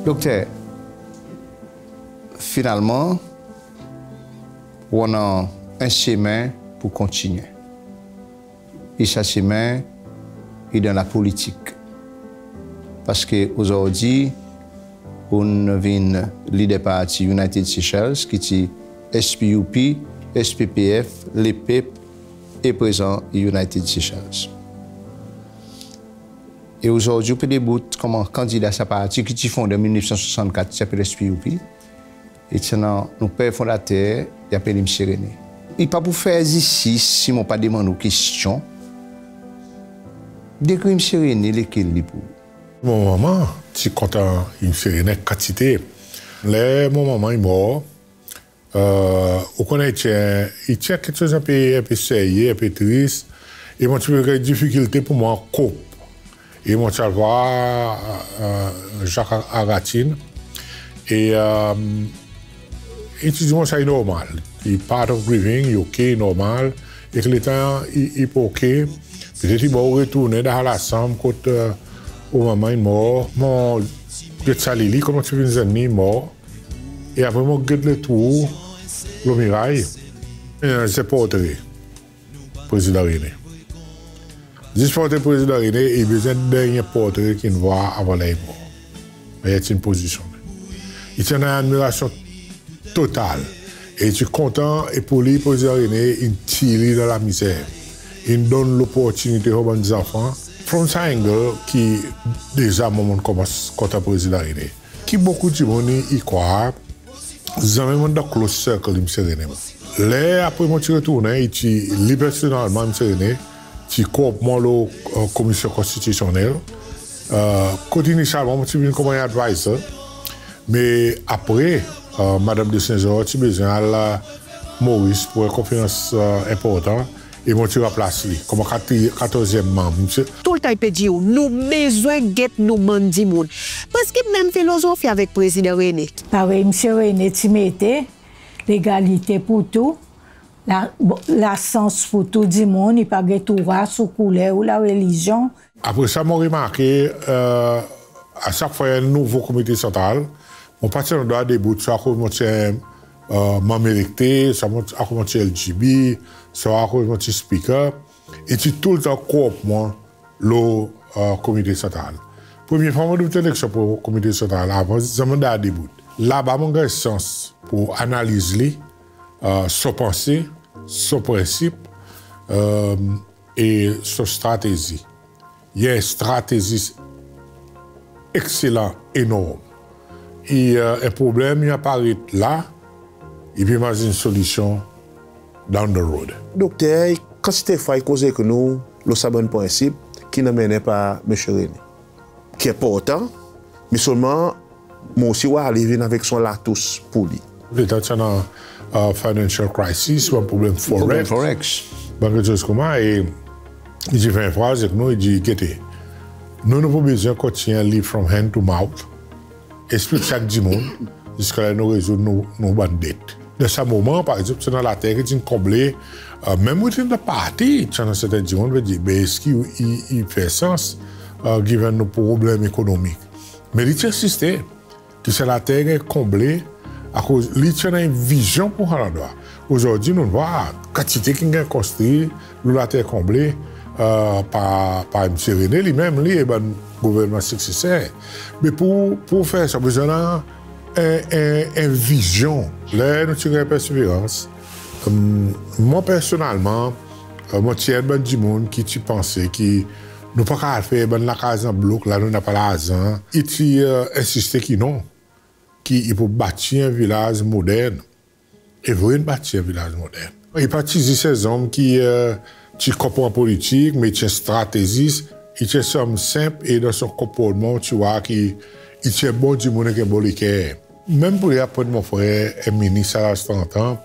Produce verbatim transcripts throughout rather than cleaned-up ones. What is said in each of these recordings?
Dokter, finalman, ou annan en semen pour kontinyen. E sa semen i dan lapolitik. Parski ozordi, ou'n vin lider parti United Seychelles, ki ti S P U P, S P P F, Lepep, e prezan United Seychelles. E ozordi ou pe debout konman kandida sa parti ki ti fonde an mil nef san swasannkat, ti apel S P U P. E ti annan nou per fondater, i apel Msye René. I pa pour fer zistis si mon pa demann ou kestyon. Dekrir Msye René, lekel li pour ou? Mon manman ti kontan Msye René kantite. Ler mon manman i mor, ou konnen, i ti, i ti keksoz en pe, en pe serye, en pe tris. E mon ti pe ganny difikilte pour mwan koup. E mon ti al war, e, Jacques Aratin. E, e, i ti dir mwan sa i normal. I part of grieving, i ok, i normal. E ki letan i, i pa ok, petet i bon ou retournen dan lasanm kot, e, ou manman i mor. Mon get sa li, li konman ti vin zwenn li, i mor. E apre mon get letrou lo miray, e, se portre Prezidan René. Zis portre Prezidan René, i bezwen dernyen portre ki'n war avan ler i mor. Mannyer ti'n pozisyonnen. I ti annan admirasyon total. E i ti kontan, e pour li, Prezidan René, in tir li dan lamizer. In donn loportinite pour bann zanfan. From sa angle ki deza mon, mon konmans kontan Prezidan René. Ki bokou dimoun i, i krwar, zanmen mon'n dan close circle Msye René mwan. Ler apre mon ti retournen, i ti, li personelman, Msye René, ti koop mwan lo, e, Komisyon Konstitisyonnel. E, kot inisyalman mon ti vin konman advisor. Me apre, e, Madanm de Saint-Georges ti bezwen al, e, Moris pour en konferans, e, enportan. E mon ti ranplas li konman katri-, katorzyem manm. Msye. Toultan i pe dir ou, nou bezwen get nou bann dimoun. Preski menm filozofi avek Prezidan René. Parey Msye René ti mete, legalite pour tou, la, lasans pour tou dimoun, i pa get ou ras, ou kouler, ou larelizyon. Apre sa, mon remarke, e, a sak fwa i annan nouvo Komite Santral, mon pa ti annan drwa debout, swa akoz mon ti en, e, manm elekte, swa mon, akoz mon ti L G B, swa akoz mon ti Speaker, i ti toultan koop mwan lo, e, Komite Santral. Premye fwa mon debout eleksyon pour Komite Santral, avan zanmen mon'n debout. Laba mon ganny sans pour analiz li, e, son panse, son prensip, e, e son stratezi. I en stratezis ekselan, enorm. E, e, en problenm i aparet la, i pe mazin solisyon down the road. Dokter, kantite fwa i koz ek nou lo sa bann prensip ki'n anmennen par Msye René. Ki enportan, me selman mon osi war li vin avek son latous pour li. Letan ti annan, e, financial crisis, bann problenm problenm forex, forex, bann keksoz konman, e i ti fer en fraz ek nou, i dir, gete, nou, nou pa bezwen kontinyen live from hand to mouth. Eksplik sak dimoun, ziska ler nou rezoud nou, nou bann det. Dan sa moman, par egzanp, ti annan later ki ti'n konble, e, menm within the party, ti annan serten dimoun pe dir, be eski i, i fer sans, e, given nou problenm ekonomik? Me li ti ensiste ki sa later ganny konble, akoz li ti annan en vizyon pour sa landrwa. Ozordi, nou war kantite ki'n ganny konstri lo later konble, e, par, par Msye René li menm, li e bann gouvernman sikseser. Me pour, pour fer sa, bezwen annan en, en, en vizyon. Ler nou ti ganny Perseverance, e, mwan personelman, e, mon ti enn bann dimoun ki ti panse ki nou pa kapab fer bann lakaz an blok la nou napa larzan. I ti, e, ensiste ki non, ki i pou batir en vilaz modern. E vre in batir en vilaz modern. I pa ti zis en zonm ki, e, ti konpran politik, me i ti en stratezis, i ti en zonm senp, e dan son konportman ou ti war ki i ti en bon dimoun ek en bon leker. Menm pour li apwent mon frer en minis a laz trant an,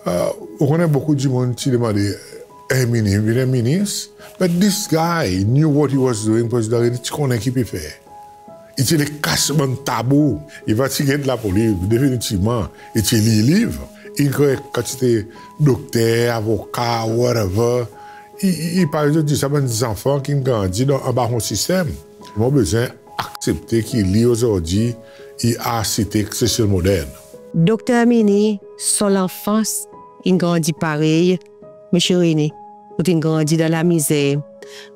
e, ou konnen bokou dimoun ti demande, en minis, vin en minis. But this guy knew what he was doing, Prezidan René ti konnen ki i pe fer. I ti le kas bann tabou. I pa ti get lapolis, definitivman. I ti lir liv. In kree kantite dokter, avoka, whatever. I, i, i, par egzanp, dir sa bann zanfan ki'n grandi dan, anba son sistenm. Mon bezwen aksepte ki li ozordi i arsitek Sesel modern. Dokter Herminie, son lanfans in grandi parey Msye René. Zot in grandi dan lamizer.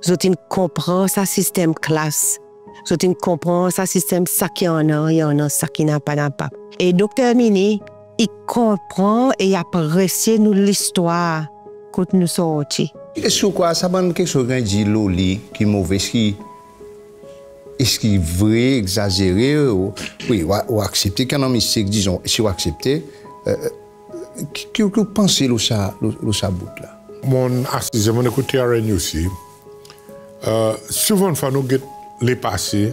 Zot in konpran sa sistenm klas. Zot in konpran sa sistenm, sa ki annan i annan, sa ki napa napa. E Dokter Herminie i konpran e i apresye nou listwar kot nou sorti. Eski ou krwar sa bann keksoz ki ganny dir lo li ki move, eski, eski vre, egzazere, ou, wi, ou a-, ou aksepte ki annan mistek, dizon, si ou aksepte, e, ki, ki, ki ou panse lo sa, lo, lo sa bout la? Mon asize, mon ekout TRNUC. E, souvandfwa nou get lepase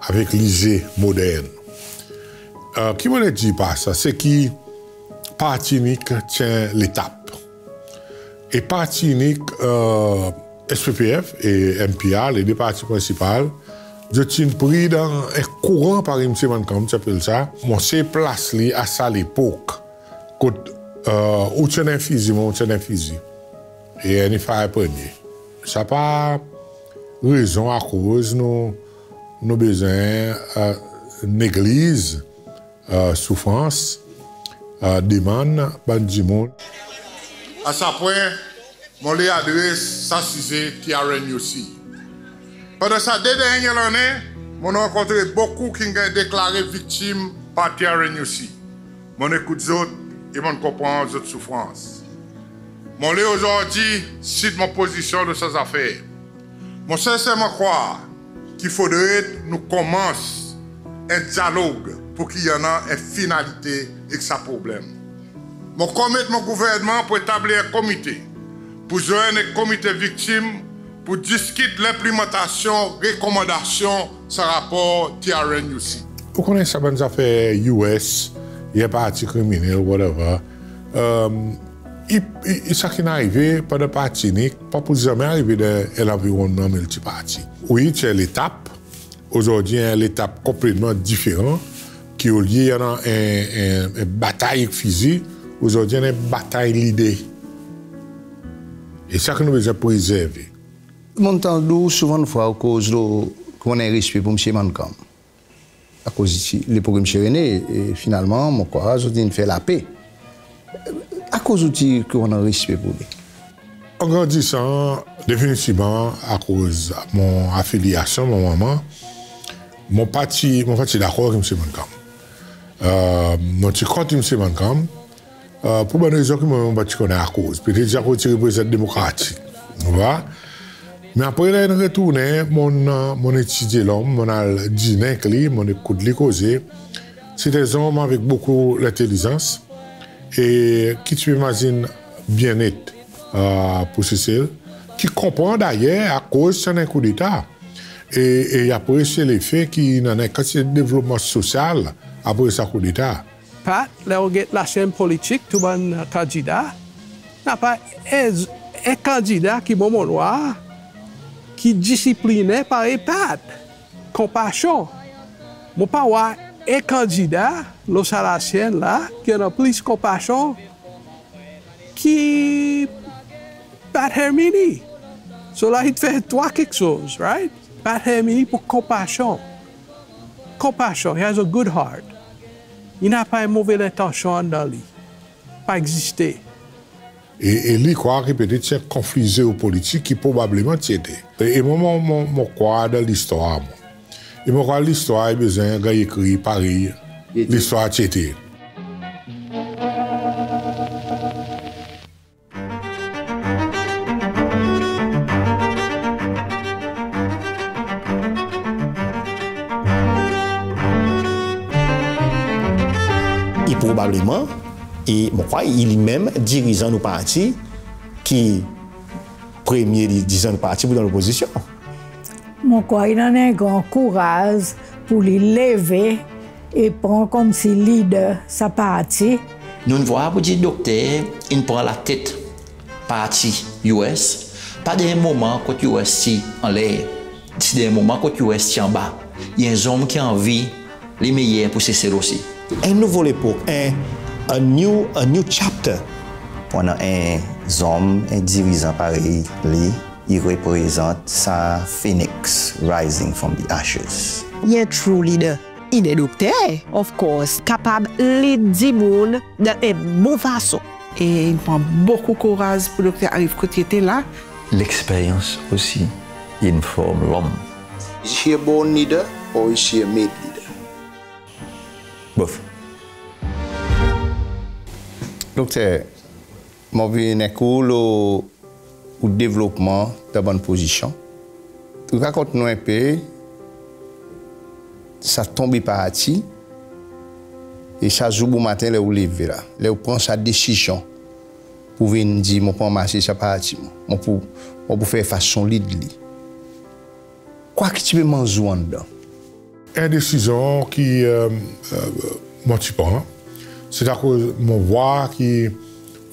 avek lize modern. E, ki mon le dir par sa, se ki Parti Inik ti en letap. E Parti Inik, e, SPPF e MPR, le de parti prensipal, zot ti'n pri dan en kouran, parey Msye Mancham ti apel sa. Mon se plas li a sa lepok, kot, e, ou ti annan fizi, mwan mon ti annan fizi. E enn i fer premye. Sa pa rezon akoz nou, nou bezwen, e, negliz, e, soufrans, e, demann bann dimoun. A sa pwen, mon le adres sa size TRNUC. Pandan sa de dernyen lannen, mon'n rankontre bokou ki'n ganny deklare viktim par TRNUC. Mon'n ekout zot e mon'n konpran zot soufrans. Mon le ozordi sit mon pozisyon lo sa zafer. Mon senserman krwar ki fodre nou konmans en dyalog pour ki i annan en finalite ek sa problenm. Mon komet mon gouvernman pour etabli en komite pour zwenn ek komite viktim pour diskit lenplimantasyon rekomandasyon sa rapor TRNUC. Ou konnen sa bann zafer US, i en parti kriminel, whatever. E, i, i, i sa ki'n arive pandan Parti Inik pa pou zanmen arive dan en lanvironnman miltiparti. Wi, ti en letap. Ozordi, en letap konpletman diferan, ki olye i annan en, en, en batay ek fizi, ozordi i annan en batay lide. E sa ki nou bezwen prezerve. Mon'n tann ou souvandfwa ou koz lo, ki ou annan respe pour Msye Mancham. Akoz ti, lepok Msye René, e finalman, mon krwar zot in fer lape. Akoz ou dir ki ou annan respe pour li? An grandisan, definitivman, akoz mon afilyasyon, mon manman, mon pa ti, mon pa ti dakor ek Msye Mancham. E, mon ti kont Msye Mancham, e, pour bann rezon ki mwan menm mon pa ti konnen akoz. Petet akoz ti reprezant demokratik. Ou war? Me apre, ler in retournen, mon'n, mon'n etidye lonm, mon'n al dinen ek li, mon'n ekout li koze. Se ti en zonm avek bokou lentelizans e ki ti pe mazin byennet, e, pour Sesel, ki konpran dayer akoz ti annan koudeta. E, e i apresye lefe ki i annan en kantite devlopman sosyal apre sa koudeta. Pat, ler ou get lasenn politik, tou bann kandida, napa en, en kandida ki mon, mon war, ki disiplinen parey Pat. Konpasyon. Mon pa war en kandida lo sa lasenn la ki annan plis konpasyon ki Pat Herminie. So la, i fer trwa keksoz, right? Pat Herminie pour konpasyon. Konpasyon, he has a good heart. I napa en move lentansyon anndan li. Pa egziste. E, e li krwar ki petet se konfli zeopolitik ki probableman ti ete. E, e mwan, mon, mon, mon krwar dan listwar, mwan. E mon krwar listwar i bezwen ganny ekri parey listwar ti ete. E probableman, e mon krwar i li menm dirizan nou parti ki premye dirizan nou parti pour dan lopozisyon. Mon krwar i annan en gran kouraz pour li leve e pran konmsi lider sa parti. Nou'n war pour dir dokter in pran latet parti US, pa dan en moman kot US ti anler, ti dan en moman kot US ti anba. I en zonm ki anvi lemeyer pour Sesel osi. En nouvo lepok, en, a new, a new chapter. Pour annan en zonm, en dirizan parey li, i reprezant sa phoenix rising from the ashes. I en true leader. I en dokter, of course, kapab lead dimoun dan en bon fason. E in pran bokou kouraz pour Dokter ariv kot i ete la. Leksperyans osi in form lonm. Is she a born leader or is she a made leader? Bof. Dokter, mon vin ek ou lo ou devlopman dan bann pozisyon. Ou rakont nou en pe sa tonbe parti e sa zour bomaten ler ou leve la, ler ou pran sa desizyon pour vin dir mon pou anmase sa parti, mon pou, mon pou fer fas son lead li. Kwa ki ti pe manz ou anndan? En desizyon ki, e, e, mon ti pran, se akoz mon war ki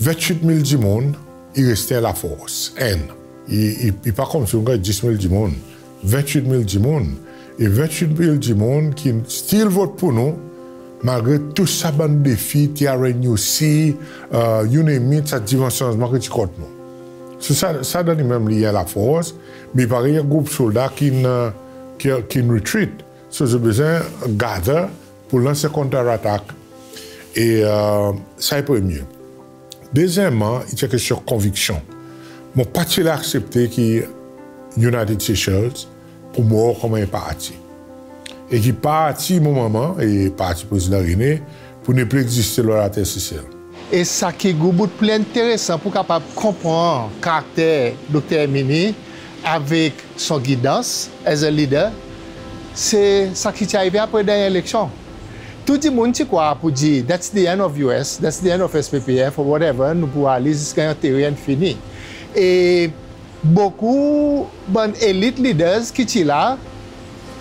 venntwit mil dimoun i reste lafors. En, i, i, i pa konmsi ou ganny dis mil dimoun, venntwit mil dimoun. E venntwit mil dimoun ki still vot pour nou, malgre tou sa bann defi, T R N U C, e, you name it, sa divan sanzman ki ti kont nou. So sa, sa dan li menm li i en lafors, me i parey en group solda ki'n, e, ki, ki'n retreat. So zot bezwen gather pour lans en counter attack. E, e, sa i premye. Dezyenmman, i ti en kestyon konviksyon. Mon pa ti le aksepte ki United Seychelles pou mor konman en parti. E ki parti mon manman, e parti Prezidan René, pou nepli egziste lo later Sesel. E sa ki goubout pli enteresan pour kapab konpran karakter Dokter Herminie avek son gidans as a leader, se sa ki ti arive apre dernyen eleksyon. Tou dimoun ti krwar pour dir, "That's the end of U S, that's the end of S P P F, or whatever, nou pou ale zis ganny antere, fini." E bokou bann elite leaders ki ti la,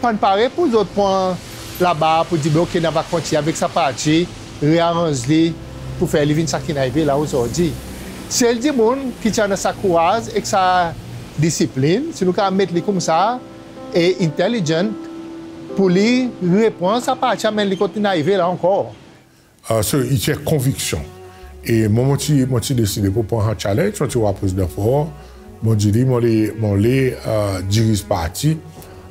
pa'n pare pour zot pran labar pour dir, "Be, ok, nou ava kontinyen avek sa parti, rearanz li pour fer li vin sa ki'n arive la ozordi." Sel dimoun ki ti annan sa kouraz ek sa disiplin, si nou kapab met li koumsa, e intelligent, pour li repran sa parti, anmenn li kot in arive la ankor. E, so, i ti en konviksyon. E mwan, mon ti, mon ti deside pour pran sa challenge, mon ti war Prezidan Faure, mon dir li, mon le, mon le, e, diriz parti,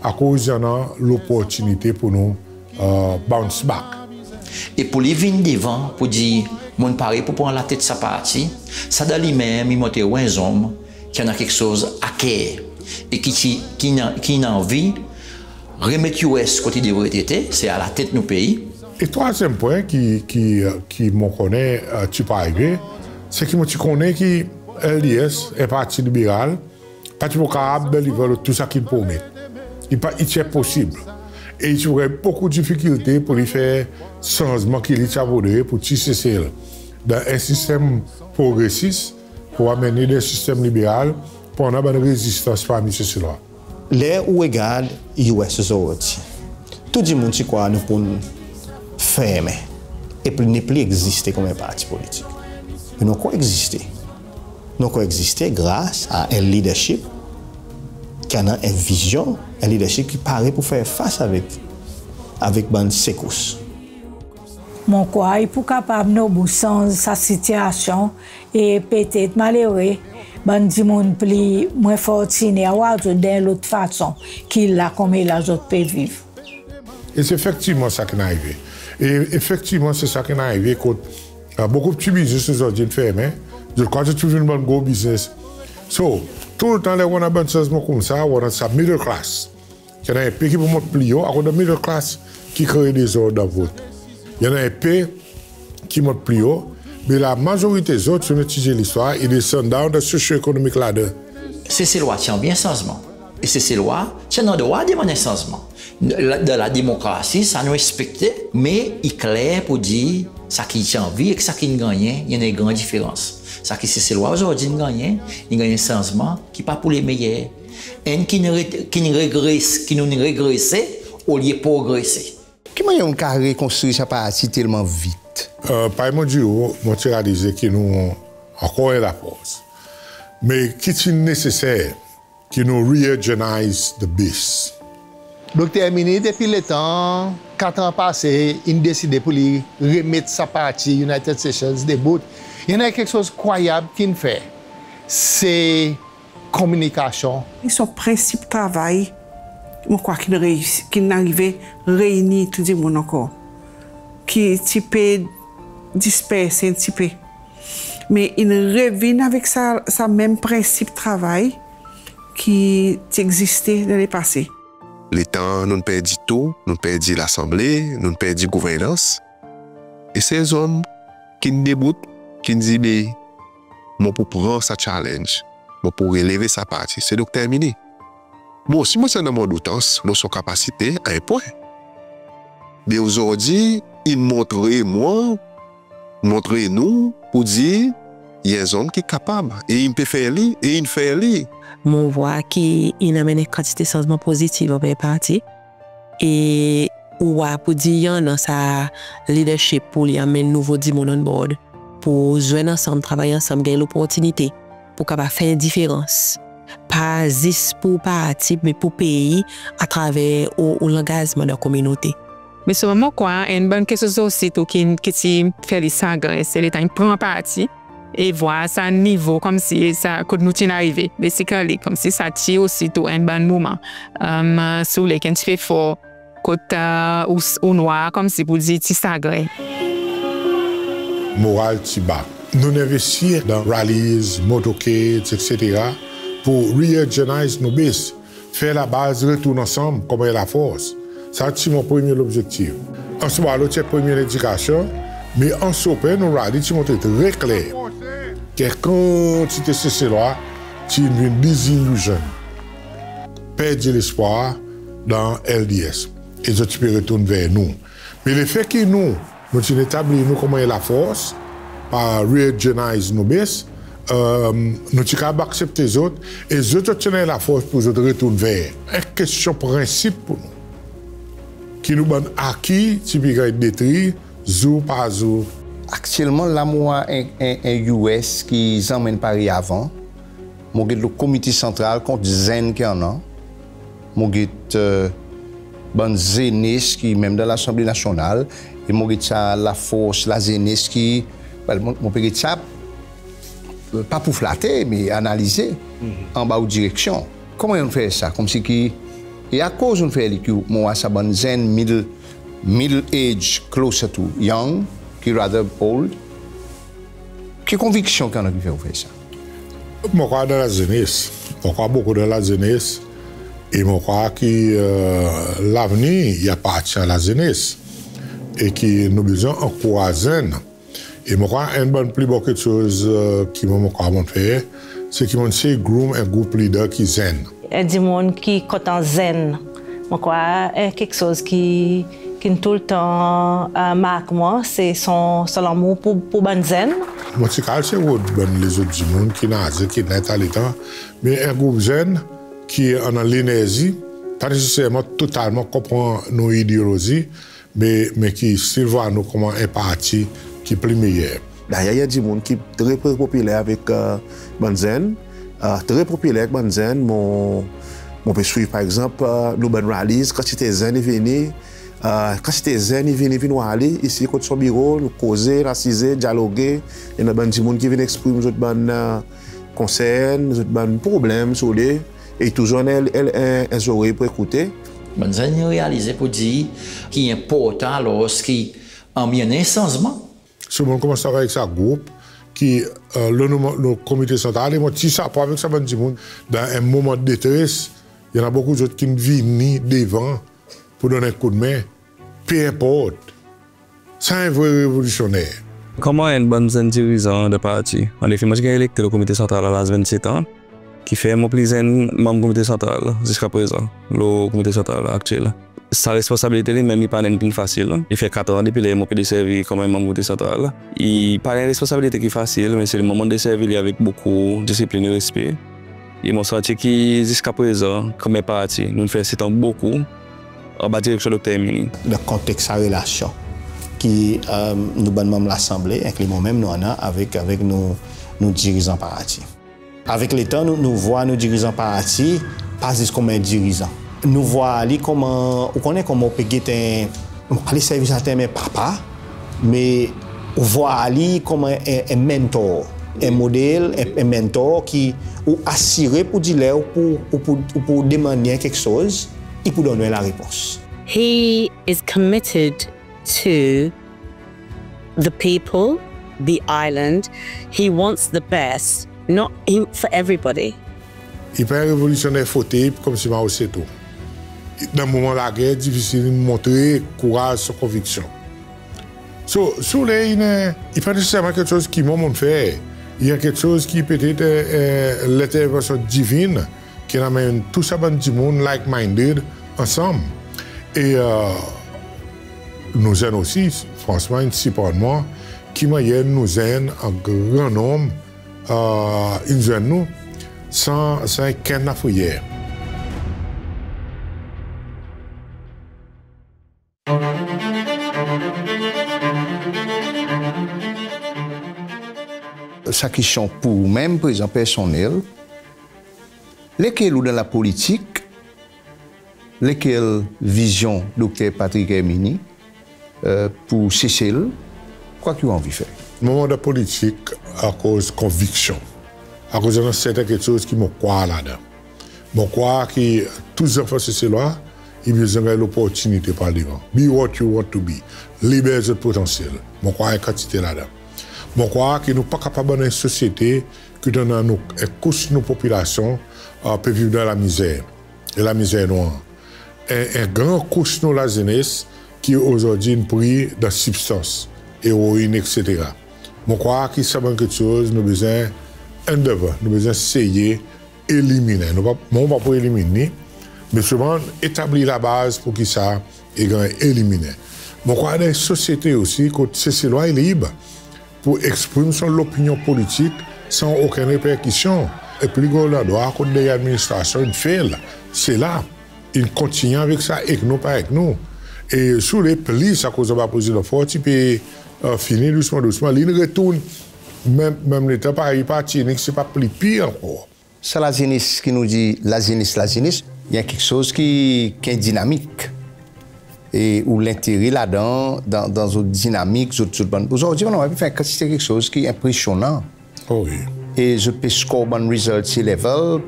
akoz i annan loportinite pour nou, e, bounce back. E pour li vin devan pour dir, "Mon'n pare pour pran latet sa parti," sa dan li menm i montre ou en zonm ki annan keksoz a ker e ki ti, ki'n, ki'n anvi remet U S kot i devret ete, se alatet nou pei. E trwazyenm pwen ki, ki, ki mon konnen, e, ti pou arive, se ki mon ti konnen ki L D S, en parti liberal, pa ti pou kapab deliver lo tou sa ki i promet. I pa, i ti enposib. E i ti pou ganny bokou difikilte pour li fer sanzman ki li ti a voudre pour tir Sesel dan en sistenm progresis pour anmenn li dan en sistenm liberal, pandan bann rezistans parmi Seselwa. Ler ou regard U S ozordi, tou dimoun ti krwar nou pou'n fermen e pou nepli egziste konman en parti politik. Me nou ankor egziste. Nou ankor egziste gras a en leadership ki annan en vizyon, en leadership ki pare pour fer fas avek, avek bann sekous. Mon krwar i pou kapab nobou sanz sa sitiyasyon e petet malere, bann dimoun pli mwen fortine a war zot dan en lot fason ki la konman la zot pe viv. E se efektivman sa ki'n arive. E efektivman se sa ki'n arive kot, e, bokou pti biznes ozordi in fermen, zot krwar zot ti vin bann gro biznes. So, toultan ler ou annan bann sanzman koumsa, ou annan sa middle class. I annan en pe ki pou mont pli o, akoz dan middle class ki kree dezord dan vot. I annan en pe ki mont pli o, me lamazorite zot, si nou etidye listwar, i desann down the socio-economic ladder. Seselwa ti anvi en sanzman. E Seselwa ti annan drwa demann en sanzman. La, dan la demokrasi, sa nou ekspekte, me i kler pour dir sa ki ti anvi ek sa ki'n gannyen, i annan en gran diferans. Sa ki Seselwa ozordi in gannyen, in gannyen en sanzman ki pa pour lemeyer. Enn ki'n re-, ki'n regres-, ki nou'n regrese olye progrese. Ki mannyer ou'n kapab rekonstri sa parti telman vit? E, parey mon dir ou, mon ti realize ki nou ankor en lapoz. Me ki ti neseser ki nou reorganize the beast. Dokter Herminie, depi letan, kat an pase, in deside pour li remet sa parti United Seychelles debout. I annan keksoz enkrwayab ki'n fer. Se kominikasyon. Son prensip travay, mon krwar ki'n reisi, ki'n arive reyini tou dimoun ankor. Ki ti pe disperse en pti pe. Me in revin avek sa, sa menm prensip travay ki ti egziste dan lepase. Letan nou'n perdi tou, nou'n perdi Lasanble, nou'n perdi gouvernans. E se zonm ki'n debout, ki'n dir, be, mon pou pran sa challenge, mon pou releve sa parti, se Dokter Herminie. Mwan osi mon ti annan mon doutans lo son kapasite a en pwen. Me ozordi, in montre mwan, montre nou, pour dir, i en zonm ki kapab, e in pe fer li, e in fer li. Mon vwar ki in anmenn en kantite sanzman pozitiv anver parti. E ou war pour dir i annan sa leadership pour li anmenn nouvo dimoun on board, pour zwenn ansanm, travay ansanm, ganny loportinite pour kapab fer en diferans. Pa zis pour parti, me pour pei, atraver ou, ou langazman dan kominote. Me selman mon krwar enn bann keksoz osi tou ki, ki ti fer li sagren, se letan in pran parti e vwar sa nivo konmsi sa, kot nou ti'n arive, basically, konmsi sa ti osi tou enn bann moman, um, si oule, ki en pti pe for, kot, uh, ou, ou'n war konmsi pour dir ti sagren. Moral ti ba. Nou'n envestir dan rallies, motorcades, et cetera, pour re-energize nou base. Fer labaz retourn ansanm konman en lafors. Sa ti mon premye lobzektif. Anse Boileau ti en premye ledikasyon, me Anse Aux Pins nou rally ti montre tre kler ki en kantite Seselwa ti'n vin disiluzyon, perdi lespwar dan L D S, e zot ti pe retourn ver nou. Me lefe ki nou, nou ti'n etabli nou konman en lafors, par re-energize nou base, e, nou ti kapab aksepte zot, e zot, zot ti annan lafors pour zot retourn ver. En kestyon prensip pour nou, ki nou bann aki ti pe ganny detri zour par zour. Aktyelman, la mon war en, en, en U S ki zanmen parey avan. Mon get lo Komite Santral kantite zenn ki annan. Mon get, e, bann zenes ki menm dan Lasanble Nasyonal, e mon get sa lafors lazenes ki, well, mon, mon pe get sa, e, pa pour flate, me analize anba ou direksyon. Konman nou'n fer sa? Konmsi ki, e akoz nou'n fer li ki mon war sa bann zenn, middle, middle age, closer to young, ki rather old? Ki konviksyon ki annan ki fer ou fer sa? Mon krwar dan lazenes. Mon krwar bokou dan lazenes. E mon krwar ki, e, lavenir i apartyen a lazenes. E ki nou bezwen ankouraz zenn. E mon krwar enn bann pli bon keksoz, e, ki mon, mon krwar mon'n fer, se ki mon'n sey groom en group leader ki zenn. En dimoun ki kontan zenn. Mon krwar, e, keksoz ki, ki'n toultan, e, mark mwan, se son, son lanmour pour, pour bann zenn. Mon ti kapab se rod bann lezot dimoun ki naze, ki net a letan, me en group zenn ki annan lenerzi, pa neseserman totalman konpran nou ideolozi, me, me ki still war nou konman en parti ki pli meyer. Dayer, i annan dimoun ki tre, tre popiler avek, e, bann zenn, e, tre popiler avek bann zenn. Mon, mon pe swiv, par egzanp, e, nou bann rallies, kantite zenn i vini, e, kantite zenn i vini, vin war li isi kot son biro, nou koze, nou asize, dyaloge, i annan bann dimoun ki vin eksprim zot bann, e, konsern, zot bann problenm, si oule, e i touzour annan en, en, en zorey pour ekoute. Bann zenn in realize pour dir ki i enportan, alor ki, e, i annan en sanzman. Selman nou konmans travay avek sa group ki, e, lo nou, lo Komite Santral, e mon tir sapo avek sa bann dimoun. Dan en moman detres, i annan bokou zot ki'n vini devan pour donn en koudmen, pe enport. Sa en vre revolisyonner. Konman enn bann zenn dirizan dan parti, annefe, mon ti ganny elekte lo Komite Santral a laz vennset an, ki fer mon pli zenn manm Komite Santral ziska prezan, lo Komite Santral aktyel. Sa responsabilite li menm, i pa'n enn pli fasil. I fer kat an depi ler mon pe deservi konman manm Komite Santral. I pa'n enn responsabilite ki fasil, me selman mon'n deservi li avek bokou disiplin e respe. E mon santi ki ziska prezan, konman parti, nou'n fer setan bokou anba direksyon Dokter Herminie. Dan konteks sa relasyon ki, e, nou bann manm Lasanble, enkli mwan menm, nou annan avek, avek nou, nou dirizan parti. Avek letan, nou, nou war nou dirizan parti pa zis konman en dirizan. Nou war li konman, ou konnen, konman ou pe get en, mon pa le servi sa term papa, me ou war li konman en, en mentor. En model, en, en mentor ki ou asire pour dir ler ou pour, ou pour, ou pour demann li en keksoz, i pour donn ou en larepons. He is committed to the people, the island. He wants the best, not he, for everybody. I pa en revolisyoner fote konmsi Mao Tse Tung. Dan moman lager difisil, i montre kouraz, son konviksyon. So, si ou le, i, i pa neseserman keksoz ki mwan mon'n fer. I en keksoz ki petet, e, e, lentervansyon divin ki anmenn tou sa bann dimoun like-minded ansanm. E, e, nou zenn osi, fransman, in sirprann mwan ki mannyer nou zenn an gran nonm, e, in zwenn nou san, san okenn lafreyer. Sa kestyon pour ou menm, prezan personnel, lekel ou dan lapolitik, lekel vizyon Dokter Patrick Herminie, e, pour Sesel, kwa ki ou anvi fer? Mon dan politik akoz konviksyon, akoz i annan serten keksoz ki mon krwar ladan. Mon krwar ki tou zanfan Seselwa i bezwen ganny loportinite pour al devan. Be what you want to be. Liber zot potansyel. Mon krwar en kantite ladan. Mon krwar ki nou pa kapab annan en sosyete ki annan nou, en kous nou popilasyon, e, pe viv dan lamizer. E lamizer nou an. En, en gran kous nou lazenes ki ozordi in pri dan sibstans, eroin, etsetera. Mon krwar ki sa bann keksoz nou bezwen endeavor, nou bezwen seye eliminen. Nou pa, mon pa pou elimin li, me selman etablir labaz pour ki sa i ganny eliminen. Mon krwar dan en sosyete osi kot Seselwa i lib pour eksprim son lopinyon politik san okenn reperkisyon. E pli gro landrwa kot dernyen administrasyon in fail, se la. In kontinyen avek sa, ek nou, pa ek nou. E si ou le plis, akoz anba Prezidan Faure ti pe, e, fini dousman, dousman, li in retourn menm, menm letan, parey parti inik, se pa pli pir ankor. Sa lazenes ki nou dir lazenes, lazenes, i en keksoz ki, ki en dinamik. E ou lentere ladan, dan, dan zot dinamik, zot, zot bann. Ozordi, nou pe fer en kantite keksoz ki enpresyonan. O wi. E zot pe score bann result A level,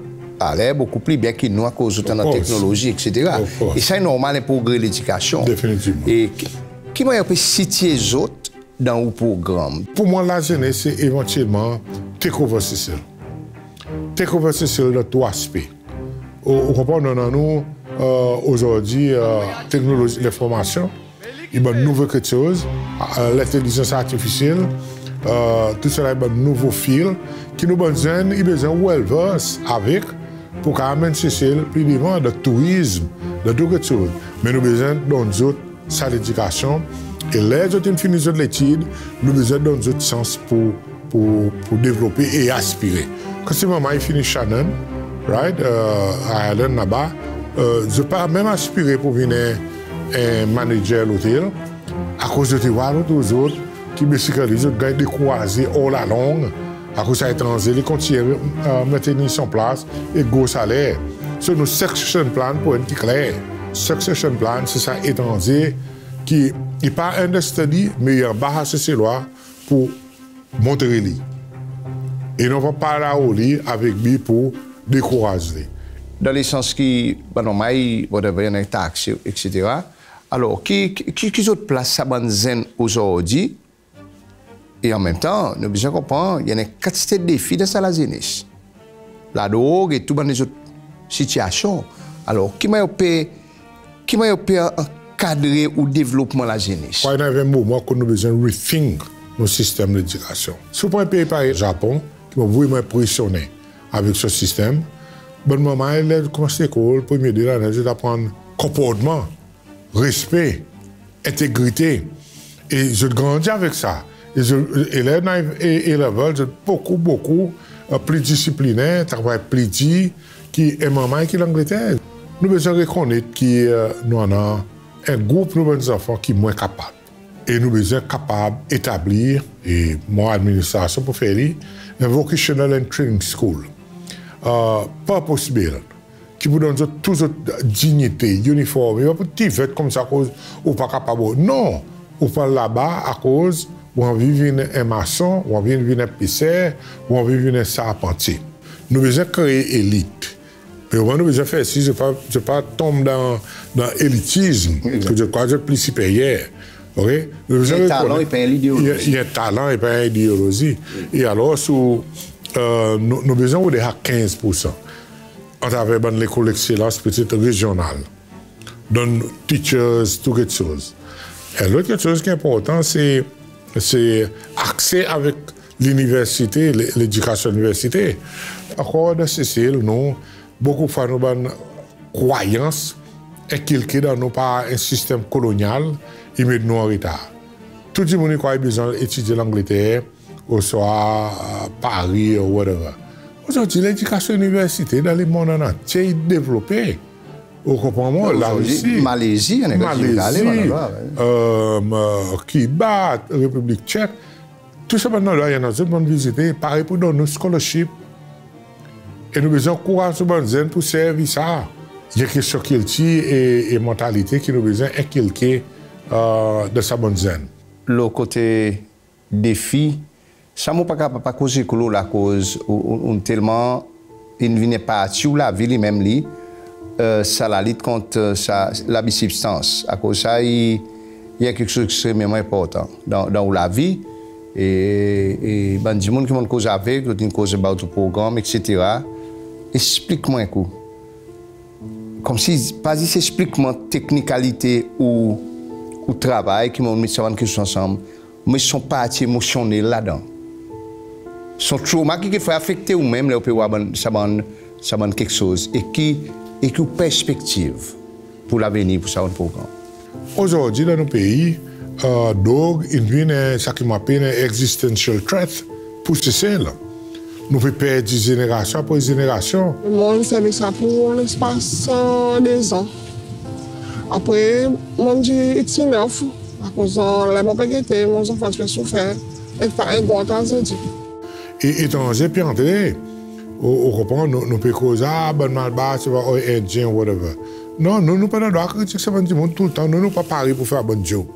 aler bokou pli byen ki nou akoz zot annan teknolozi, etsetera. Of course. E sa i normal, en progre ledikasyon. Definitivman. E ki, ki mannyer ou pe sitye zot dan ou progranm? Pour mwan, lazenes se evantyelman take over Sesel. Take over Sesel dan tou aspe. Ou, ou konpran, nou annan nou, e, ozordi, e, teknolozi lenformasyon, i bann nouvo keksoz, e, lentelizans artifisyel, e, tou sa la i bann nouvo field ki nou bann zenn i bezwen well versed avek pour kapab anmenn Sesel pli devan dan tourizm, dan tou keksoz. Me nou bezwen donn zot sa ledikasyon. E ler zot in fini zot letid, nou bezwen donn zot sans pour, pour, pour devlope e aspire. Kan se manman i fini Shannon, right, e, Ireland laba, e, zot pa menm aspire pour vin en, en manager lotel, akoz zot i war lot zot ki basically zot ganny dekouraze all along, akoz sa etranze, li kontinyen, e, mentenir son plas e gro saler. So nou succession plan pou enn ki kler. Succession plan, se sa etranze ki i pa understudy, me i anba Seselwa pour montre li. E non pa parey li avek bi pour dekouraz li. Dan lesans ki, bann manman i, whatever, i annan tax, etsetera. Alor, ki, ki, ki zot plas sa bann zenn ozordi? E an menm tan, nou bezwen konpran, i annan en kantite defi dan sa lazenes. Ladrog e tou bann lezot sitiyasyon. Alor, ki mannyer ou pe, ki mannyer ou pe ankadre ou devlopman lazenes? Wi, nou ariv en moman kot nou bezwen rethink nou sistenm ledikasyon. Si ou pran en pei parey Japon, ki mon vreman enpresyonnen avek son sistenm, bann manman, ler zot konmans lekol, premye de lannen, zot aprann konportman, respe, entegrite. E zot grandi avek sa. E zot, e ler nou ariv A, A level, zot bokou, bokou, e, pli disiplinen, travay pli dir ki en manman ki Langleter. Nou bezwen rekonnet ki, e, nou annan en group nou bann zanfan ki mwen kapab. E nou bezwen kapab etablir, e mon administrasyon pou fer li, en vocational and training school. E, purpose built, ki pou donn zot tou zot dinyite, iniform. I pa pou tir vert koumsa akoz ou pa kapab. Non, ou pa laba akoz Ou anvi vin en mason, ou anvi vin en peser, ou anvi vin en sarpantye. Nou bezwen kree elit. Me omoin nou bezwen fer sir zot pa, zot pa tonm dan, dan elitizm, ke zot krwar zot pli siperyer. OK? Nou bezwen rekonnet i annan en talan e pa en ideolozi. E alor, nou, nou bezwen rod sa kenz poursan atraver bann lekol lekselans petet rezyonal, donn teachers, tou keksoz. En lot keksoz ki enportan, se, se akse avek liniversite, le-, ledikasyon liniversite. Ankor dan Sesel, nou, bokou fwa nou bann krwayans enkilke dan nou par en sistenm kolonyal, i met nou an retar. Tou dimoun i krwar i bezwen etidye Langleter, oswa Paris, or whatever. Ozordi, ledikasyon liniversite dan lemonn antye i devlope. Ou konpran mwan? Ozordi, Larisi, Malezi, Malezi, Kiba, Repiblik Tchek. Tou sa bann landrwa, i annan zot bann vizite, pare pour donn nou scholarship. E nou bezwen ankouraz nou bann zenn pour servi sa. I annan kestyon kiltir e, e mantalite ki nou bezwen enkilke dan sa bann zenn. Lo kote defi, sa mon pa kapab pa koz ek ou lo la, akoz ou, ou, ou telman in vin en parti ou lavi li menm li, sa lalit kont sa labi sibstans. Akoz sa i, i en keksoz ekstrememan enportan dan, dan ou lavi. E, e bann dimoun ki mon'n koz avek, zot in koz about ou progranm, etsetera. Eksplik mwan en kou. Konmsi, pa zis eksplik mwan teknikalite ou, ou travay, ki mon met sa bann keksoz ansanm. Me son parti emosyonnel ladan. Son trauma ki, ki fer afekte ou menm ler ou pe war bann, sa bann, sa bann keksoz. E ki, e ki ou perspektiv pour lavenir pour sa bann progranm? Ozordi dan nou pei, drog in vin sa ki mon apel en existential threat pour Sesel. Nou pe perdi zenerasyon apre zenerasyon. Mon servi sa pour lespas dezan. Apre, mon dir it's enough. Akoz ler mon pe gete mon zanfan ti pe soufer, e pa en gro trazedi. E etranze pe antre, ou, ou konpran, nou, nou pe koz, a, bann Malbar, se pa, o, Endyen, whatever. Non, nou, nou pa annan drwa kritik sa bann dimoun toultan, nou, nou pa pare pour fer bann djob.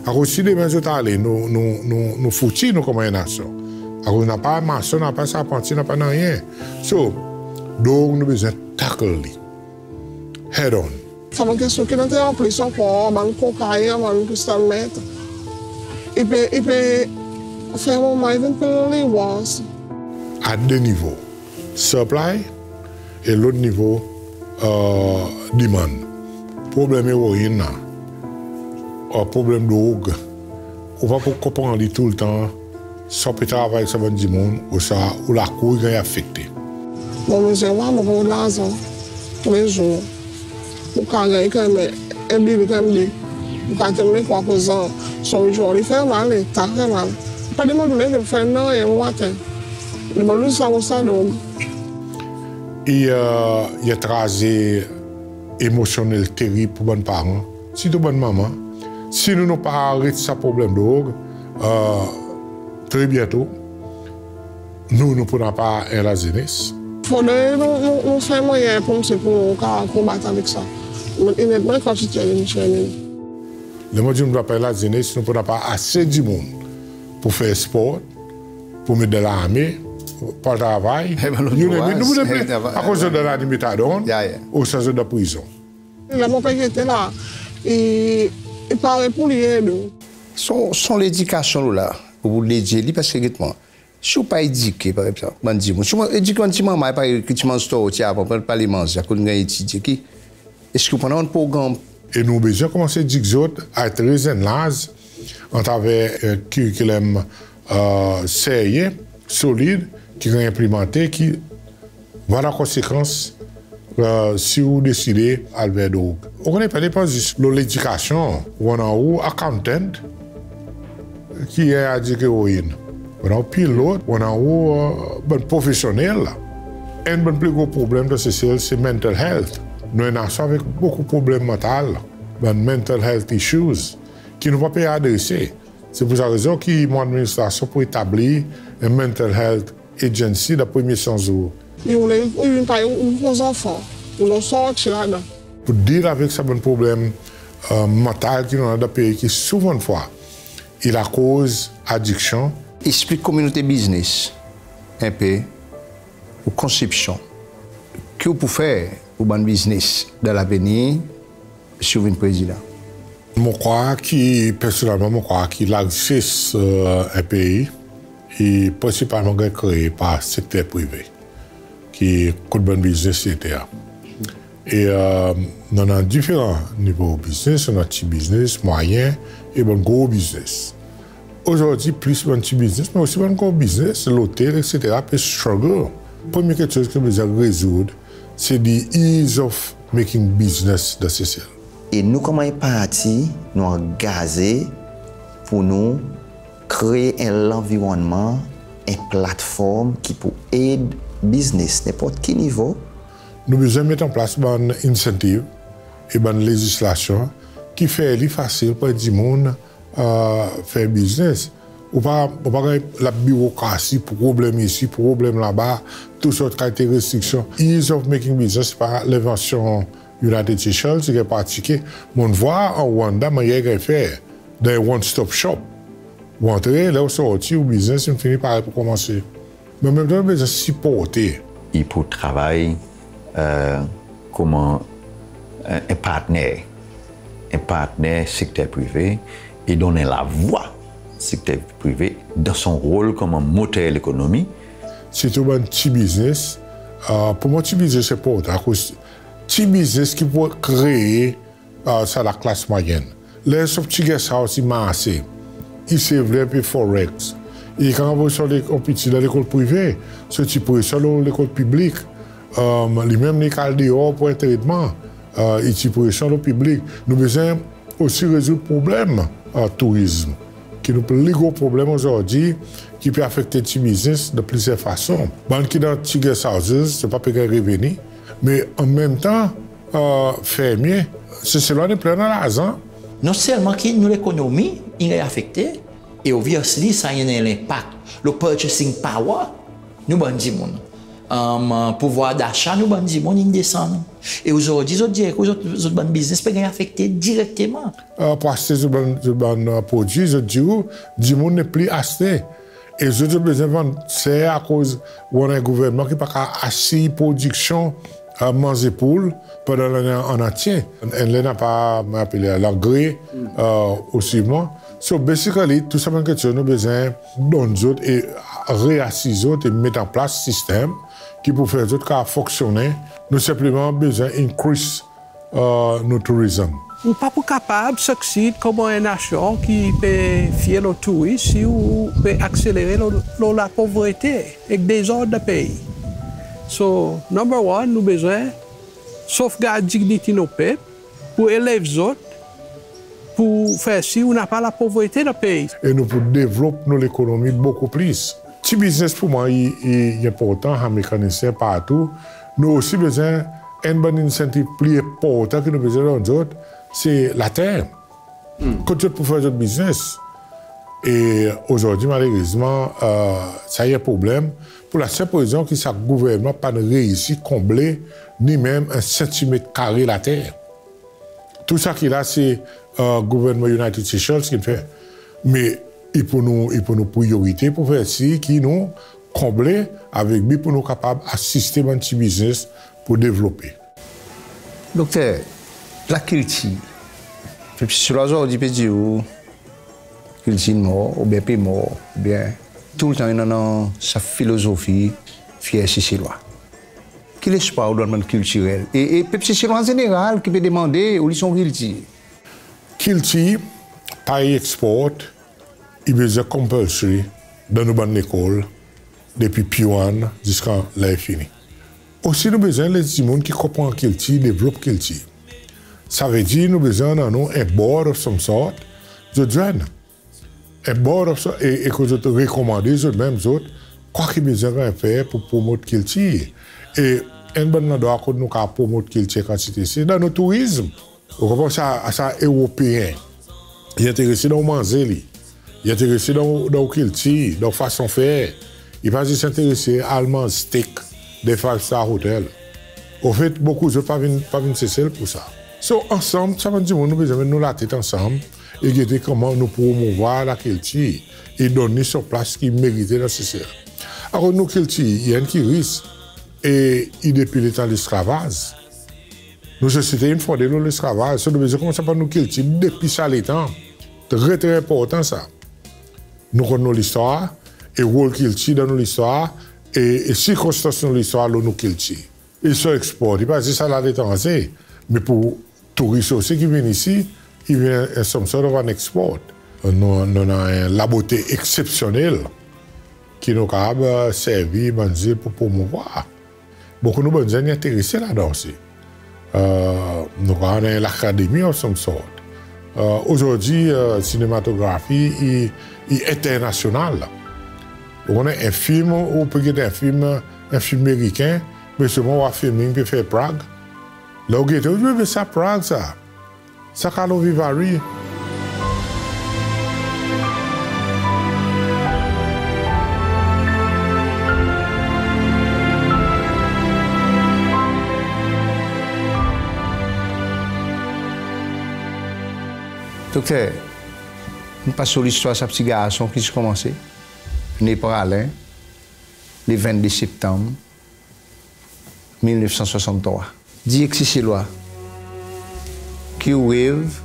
Akoz si demen zot ale, nou, nou, nou, nou fouti, nou konman en nasyon. Akoz napa mason, napa sarpantye, napa nanryen. So, drog nou bezwen tackle li head on. Sa bann kestyon ki nou annan an plis ankor, bann kokayin, bann crystal meth. I pe, i pe fer moman i vin pli worse. A de nivo. Supply, e lot nivo, demand. Problenm eroin la, problenm drog, ou pa pou konpran li toultan, sa ou pe travay ek sa bann dimoun, ouswa ou lakour i ganny afekte. Mon mizerab, mon pa annan larzan toulezour. Ou kapab ganny kanmenm en bil, kanmenm bil. Ou kapab tonm dan krwar kozan, son jou li fer mal, leta fer mal. Pa demann mwan, fer nanryen bomaten. Demann zis sa, sa drog. I, i en trazedi emosyonnel terib pour bann paran, sirtou bann manman. Si nou, nou pa aret sa problenm drog, tre byento, nou, nou pou napa en lazenes. Fodre nou, nou, nou fer mannyer pour nou, pour nou kapab konbat avek sa. Ler mon dir nou napa lazenes, nou pou napa ase dimoun pour fer spor, pour met dan larme, pour al travay, you name it, nou pou pli, akoz zot dan lalime, metadon, ouswa zot dan prizon. Ler mon pe gete la, i, i pare pour li ed ou. Son, son ledikasyon ou la, ou pou ledye li, paske get mwan, si ou pa edike, par egzanp, bann dimoun, si ou edike bann ti manmay, parey ki ti manz torti avan, pa, pa le manze, akoz nou ganny etidye ki, eski ou pa annan progranm? E nou bezwen konmans edik zot a tre zenn laz, atraver en kirikilem serye, solid, ki ganny enplimante, ki vwala konsekans si ou deside al ver drog. Ou konnen, pa depan zis lo ledikasyon, ou annan ou accountant, ki i edik eroin. Ou annan ou pilot, ou annan ou bann profesyonnel. Enn bann pli gro problenm dan Sesel, se mental health. Nou en nasyon avek bokou problenm mantal, bann mental health issues, ki nou pa pe adrese. Se pour sa rezon ki mon administrasyon pou etabli en mental health agency dan premye san zour. Li oule, li pa, ou, ou zanfan, ou sorti ladan. Pour deal avek sa bann problenm mantal ki nou annan dan pei, ki souvandfwa i lakoz adiksyon. Eksplik kominote biznes en pe ou konsepsyon ki ou pou fer pou bann biznes dan lavenir si ou vin prezidan. Mon krwar ki, personnelman, mon krwar ki larises, e, en pei i prensipalman ganny kree par sekter prive, ki kot bann biznes i ete. E, e, nou annan diferan nivo biznes, nou annan pti biznes, mwayen e bann gro biznes. Ozordi plis bann pti biznes, me osi bann gro biznes, lotel, etsetera, pe struggle. Premye keksoz ki nou bezwen rezoud, se the ease of making business dan Sesel. E nou konman en parti, nou angaze pour nou kree en lanvironnman, en platform ki pou ed biznes nenport ki nivo. Nou bezwen met an plas bann incentive e bann lezislasyon ki fer li fasil pour dimoun, e, fer biznes. Ou pa, ou pa ganny labirokrasi, problenm isi, problenm laba, tou sort kalite restriksyon. Ease of making business pa lenvansyon United Seychelles, i ganny pratike. Mon'n vwar an Rwanda mannyer i ganny fer dan en one stop shop. Ou antre, ler ou sorti, ou biznes in fini, pare pour konmanse. Me an menm tan nou bezwen siporte. I pou travay, e, konman en, en partner, en partner sekter prive e donn lavwa sekter prive dan son rol konman moter lekonomi. Sirtou bann pti biznes, e, pour mwan pti biznes enportan, akoz pti biznes ki pou kree, e, sa laklas mwayenn. Ler son pti guest house i marse, i save li en pe forex, i kapab anvoy son le-, son piti dan lekol prive, son ti presyon lo lekol piblik, e, li menm li kal deor pour en tretman, e, i ti presyon lo piblik. Nou bezwen osi rezoud problenm, e, tourizm, ki nou pli gro problenm ozordi, ki pe afekte pti biznes dan plizyer fason. Bann ki dan pti guest houses, zot pa pe ganny reveni, me an menm tan, e, fermye, Seselwa in plen larzan. Non selman ki nou lekonomi in ganny afekte, e obviously sa i annan en lenpak lo purchasing power nou bann dimoun. E, pouvwar dasha nou bann dimoun in desann. E ozordi zot dir ki zot, zot bann biznes pe ganny afekte direkteman. E, pour aste zot bann, zot bann, e, prodwi, zot dir ou dimoun nepli aste. E zot, zot bezwen vann ser akoz ou annan en gouvernman ki pa kapab asir prodiksyon, e, manze poul pandan lannen an antye. Enn ler napa, mon apel li langre, e, osi mwan. So, basically, tou sa bann keksoz nou bezwen donn zot e reasir zot e met an plas sistenm ki pou fer zot kapab fonksyonnen. Nou senpleman bezwen increase, e, nou tourizm. Ou pa pou kapab succeed konman en nasyon ki pe fye lo touris si ou pe akselere lo, lo lapovrete ek dezord dan pei. So, number one, nou bezwen sofgard dignity nou pep, pour elev zot, pour fer sir ou napa lapovrete dan pei. E nou pou devlop nou lekonomi bokou plis. Pti biznes pour mwan i, i, i enportan, an mekanisyen partou. Nou osi bezwen, enn bann insentiv pli enportan ki nou bezwen donn zot, se later. Kot zot pou fer zot biznes. E ozordi, malerezman, e, sa i en problenm. Pour lasenp rezon ki sa gouvernman pa'n reisi konble ni menm en santimet kare later. Tou sa ki la se, e, gouvernman United Seychelles ki'n fer. Me i pou nou, i pou nou priyorite pour fer sir ki nou konble avek bi pour nou kapab asiste bann pti biznes pour devlope. Dokter, lakiltir. Pep Seselwa ozordi pe dir ou kiltir in mor, oubyen pe mor, oubyen toultan i annan sa filozofi fyer Seselwa. Ki lespwar ou donn bann kiltirel? E, e pep Seselwa an zeneral ki pe demande, ou li son kiltir. Kiltir pa i export, i bezwen compulsory dan nou bann lekol, depi P one ziska ler i fini. Osi nou bezwen les dimoun ki konpran kiltir, devlop kiltir. Savedir nou bezwen annan nou en board of some sort, zot zwenn. En board of some, e, e kot zot rekomande zot menm zot, kwa ki bezwen ganny fer pour promot kiltir. E enn bann landrwa kot nou kapab promot kiltir kantite, se dan nou tourizm. Ou konpran sa, sa Eropeen. I enterese dan ou manze li. I enterese dan ou, dan ou kiltir, dan ou fason fer. I pa zis enterese al manz steak dan five star hotel. Anfet, bokou zot pa vin, pa vin Sesel pour sa. So, ansanm, sa bann dimoun nou bezwen met nou latet ansanm. e gete konman nou promouvwar lakiltir e donn li son plas ki merite dan Sesel. Akoz nou kiltir i enn ki ris e i depi letan lesklavaz. Nou sosyete in fonde lo lesklavaz, so nou bezwen konmans aprann nou kiltir depi sa letan. Tre, tre enportan sa. Nou konn nou listwar, e rol kiltir dan nou listwar, e, e sirkonstans nou listwar lo nou kiltir. I son eksport, i pa zis al aletranze, me pour touris osi ki vin isi, i vin en some sort of an export. Nou, nou annan en labote eksepsyonnel ki nou kapab servi bann zil pour promouvwar. Bokou nou bann zenn i enterese ladan osi. Nou kapab annan en lakademi of some sort. Ozordi sinematografi i, i enternasyonal. Ou konnen en fim, ou pe get en fim, en fim Meriken, me selman ou a filming pe fer Prague. Ler ou gete, ou dir, me sa Prague sa. Sa Karlovy Vary. Dokter, nou pas lo listwar sa pti garson ki ti konmanse, ne Praslin, le vennde Septanm, mil nef san swasanntrwa. Dir ek Seselwa ki ou rev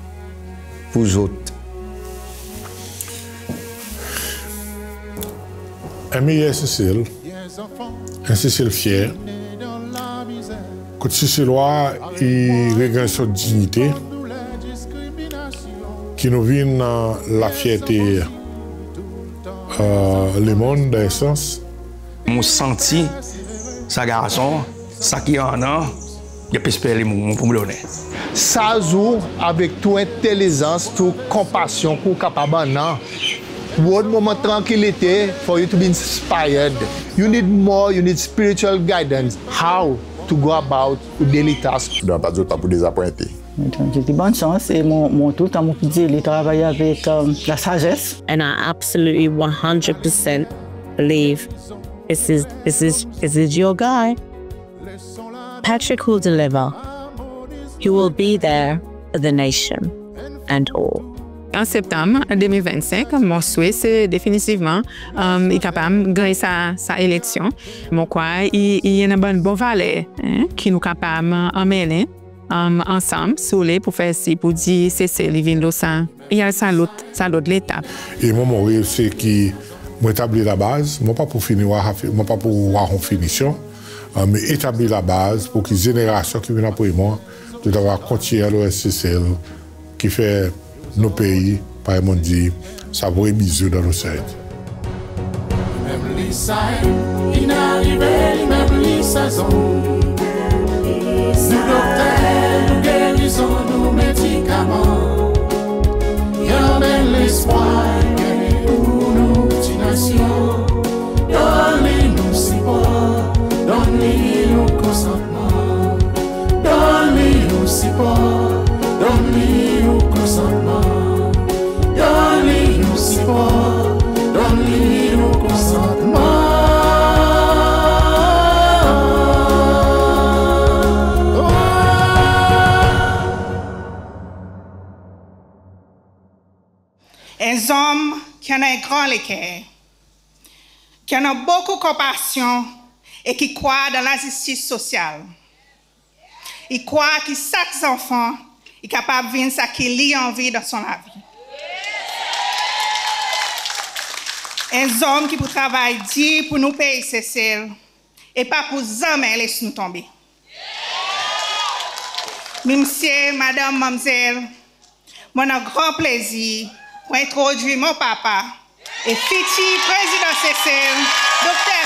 pour zot. En meyer Sesel, en Sesel fyer, kot Seselwa i reganny son dinyite, ki nou vin lafyerte lemonn dan en sans. Mon santi sa garson, sa ki annan, i pe esper li mon, mon pou donnen. Sa zour avek tou entelizans, tou konpasyon ki ou kapab annan. Rod moman trankilite for you to be inspired. You need more, you need spiritual guidance. How to go about your daily task. Donk, pa zot pa pou dezapwente. Donk, li bonn sans e mon, mon toultan mon pou dir li travay avek lasazes. And I absolutely one hundred percent believe this is, this is, this is your guy. Patrick will deliver. He will be there for the nation and all. An Septanm de mil vennsenk, mon swe se definitivman i kapab ganny sa, sa eleksyon. Mon krwar i, i annan bann bon valer ki nou kapab anmennen ansanm, si ou le, pour fer sir, pour dir Sesel i vin lo sa, i al sa lot, sa lot letap. E mwan, mon rev se ki mon etabli labaz, mon pa pou fini war, mon pa pou war son finisyon, me etabli labaz pour ki zenerasyon ki vin apre mwan, zot ava kontinyen lo en Sesel ki fer nou pei, parey mon'n dir, sa vre bizou dan nou tet. Menm li sa, in arive li, menm li sa zon. Nou dokter, nou gerizon, nou medikaman. I anmenn lespwar pour nou pti nasyon. Donn li nou sipor, donn li nou konsantman. Donn li nou sipor, donn li nou konsantman. Donn li nou sipor, donn li nou konsantman. En zonm ki annan en gran leker, ki annan bokou konpasyon e ki krwar dan lazistis sosyal. I krwar ki sak zanfan i kapab vin sa ki li anvi dan son lavi. En zonm ki pou travay dir pour nou pei Sesel e pa pou zanmen les nou tonbe. Msye, madanm, manmzel, mon annan gran plezir pour entrodwir mon papa e fitir Prezidan Sesel, Dokter